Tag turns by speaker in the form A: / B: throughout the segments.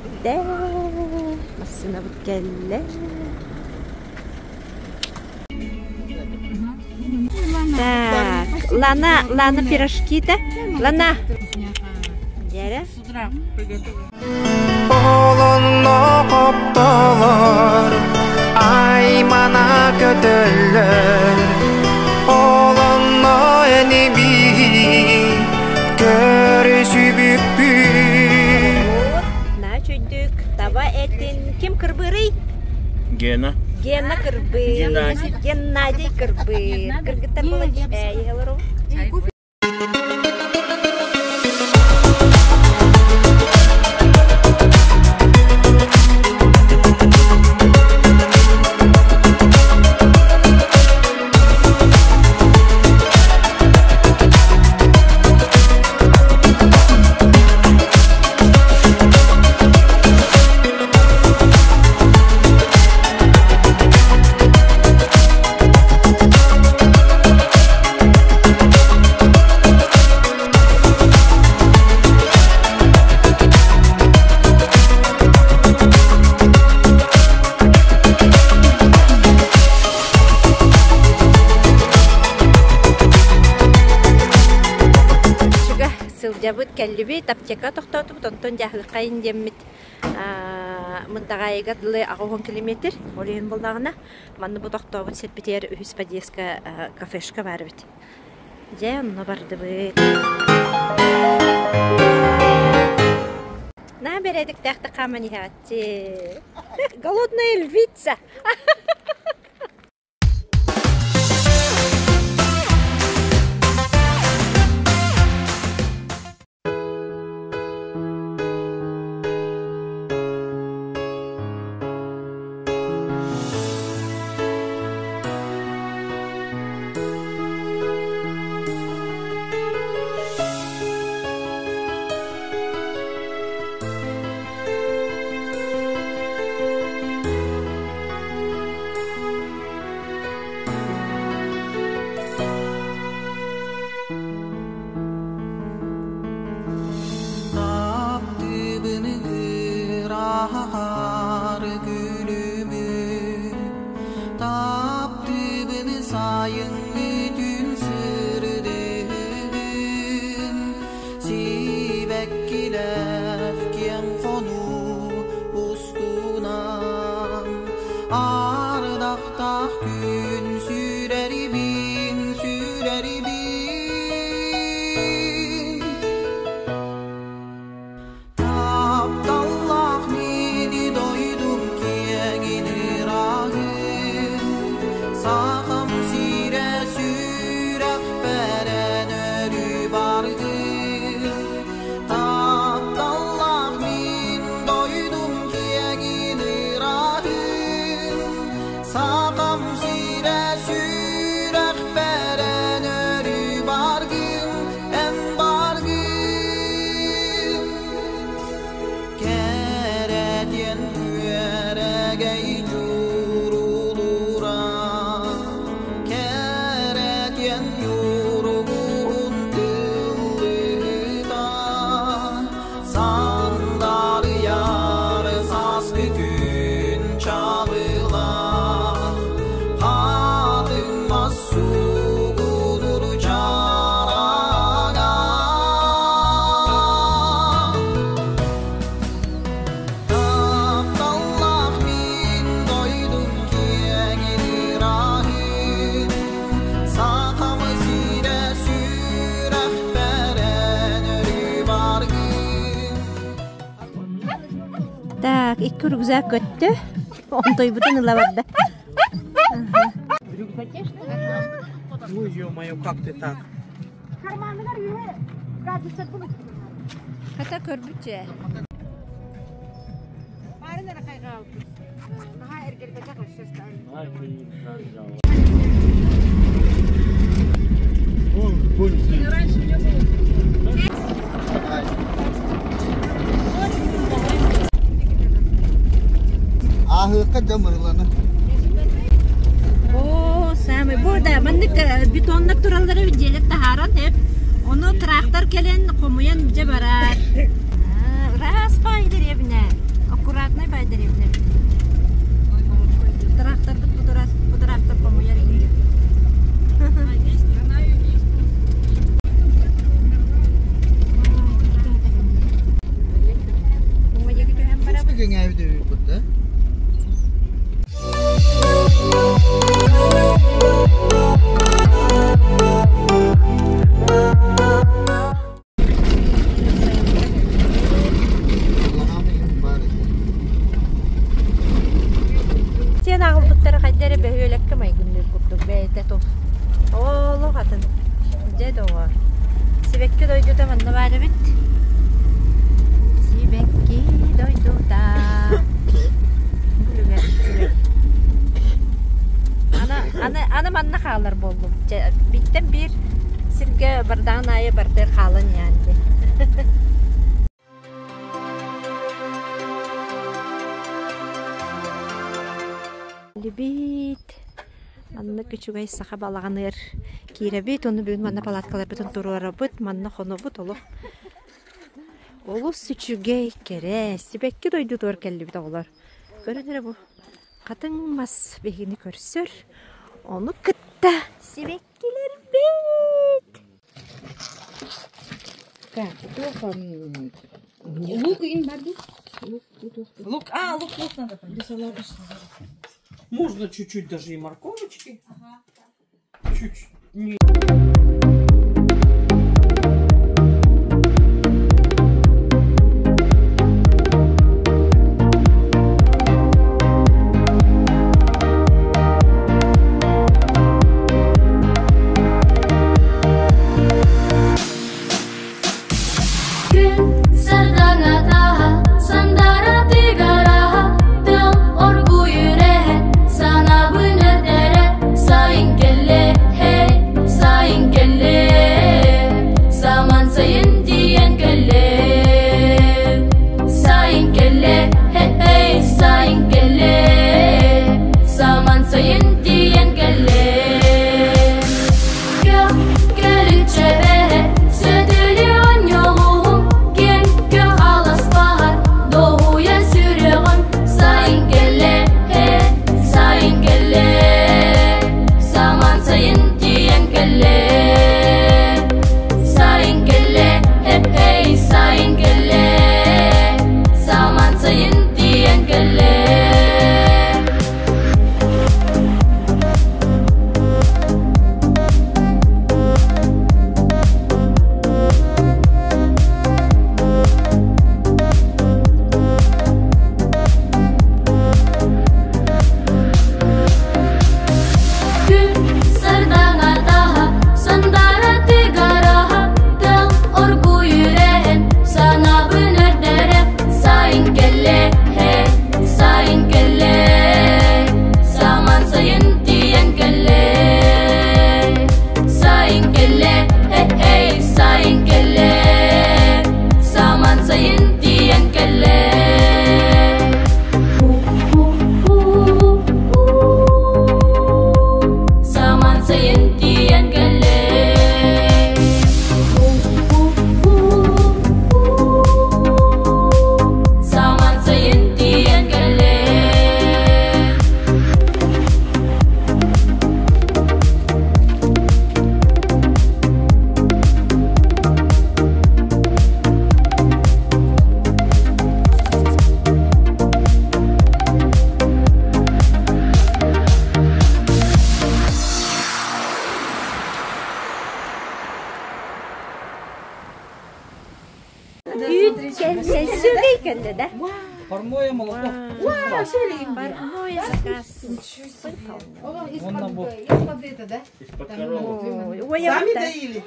A: Бүттэ. Массыынабыт кэллэ. Так, Лана, Лана пирожки-то. Лана. Дяря.
B: Олонно хоптолор, аймана көтөллөр, олонно эниби көрүсүбүппүт.
A: Наһаа үчүйдүк таба этин ким кырбыырый?
C: Гена.
A: Гена кырбыыр.
C: Геннадий.
A: Геннадий кырбыыр. Кыргыттар була Сылдьабыт кэллибит, аптека тохтоотубут, онтон дьаһыаххайын диэммит Мындаҕаайыга дылы 80 километр, ол иһин буоллаҕына Манна бу тохтообут сирбитигэр үһүс подъездка кафешка баар эбит. Дьэ, онно бардыбыт. Наһаа бэрээдэктээхтик хааман иһэҕитчи. Голодная львица.
B: Таптыыбын ыраахар күлүмү, таптыыбын сайыҥҥы түүн сырдыгын, сибэккилээх киэҥ хонуу устунан ардахтаах күн сүүрэрибин, сүүрэрибин. Тапталлаах мини дойдум киэҥин ырааһын, сахам сирэ сүрэхпэрэн өрүү бардын. Тапталлаах мин дойдум киэҥин ырааһын, сахам сирэ сүрэхпэрэн өрүү баргын, эн баргын. Кэрэтиэн күөрэгэй дьурулуура, кэрэтиэн ньургуһун тыллыыта, сандарыйар сааскы күн чабыла, хатыҥ мас сугунур чараҥа. Тапталлаах мин дойдум киэҥин ырааһын, сахам сирэ сүрэхпэрэн өрүү баргын.
A: Так, икки рюкзак көттө. Онтойбутун ыла барда.
C: В рюкзаке, что ли? Ну, ё-моё, как ты так?
A: Хата көрбүтчэ.
D: Ааһыахха дьэ мырыланы.
A: О, самый бу да маннык бетоннар тураллара дьиэлэр таһааран эп. Ону трактор кэлэн хомуйан дьэ барар. Ыраас баай дэриэбинэ. деревня эбит. Тракторбыт бу турар, бу трактор хомуйар инде. Сиэн аҕалбыттара хайда эрэ бөһүөлэккэ майгынныыр курдук бэйэтэ туох олох атын дьэ доҕоор сибэкки дойдута манна баар эбит сибэкки дойдута бүлүгэр үчүгэй аны аны аны манна хаалар буоллум дьэ биттэн биир сиргэ бардаҕын аайы бардыар хаалан иһэн дии Либит маннык үчүгэй саха балаҕаныгар киирэбит, уонна бүгүн манна палаткаларбытын туруорабыт, манна хонобут олох олус үчүгэй, кэрэ, сибэкки дойдутугар кэллибит оҕолор. Көрөн эрэ бу хатыҥ мас биһигини көрсөр, ону кытта сибэккилэрбит.
E: Так, туох лук им бар
C: Лук, а, лук, лук надо.
E: Для салата.
C: Можно чуть-чуть даже и морковочки. Чуть-чуть. Не.
F: Күн сардаҥата, сандара тыгара, тыл оргуйуре, санаабын өрдөрө, сайын кэллэ, сайын кэллэ, саман сайын диэн кэллэ, сайын кэллэ, сайын кэллэ, саман сайын диэн кэллэ. Көлүччэбэ сөтөлү онньолуһум, киэҥ көх аласпаһар, доһуйа сүрэҕим, сайын кэллэ, сайын кэллэ, саман сайын тиийэн кэллэ, сайын кэллэ, сайын кэллэ, саман сайын тиийэн кэллэ. Күн сардаҥата, сандара тыгараһа, тыл оргуйурэһэн, санаабын өрдөрө, сайын кэллэ, сайын кэллэ, саман сайын тиийэн кэллэ, сайын кэллэ, сайын кэллэ, саман сайын тиийэн кэллэ. Саман сайын тиийэн кэллэ. Саман сайын тиийэн кэллэ.
A: Үүт кэллэ, сүгэй кэллэ да?
C: Парное молоко.
A: Парное заказ.
C: Вон нам вот.
E: Из-под это, да?
G: Из-под коровы.
A: Ой,
C: Сами доили?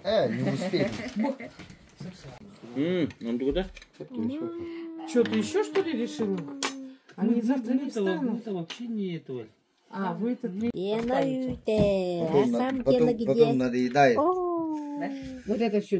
D: Не успели.
G: Он куда?
C: Что, ты еще что ли решила?
E: Они завтра не встанут.
G: Это вообще не этого.
E: А, вы этот
A: Лена үүтэ, а
D: Потом,
A: сам
D: потом,
A: Гена где?
D: потом надоедает.
A: О,
E: Вот это все.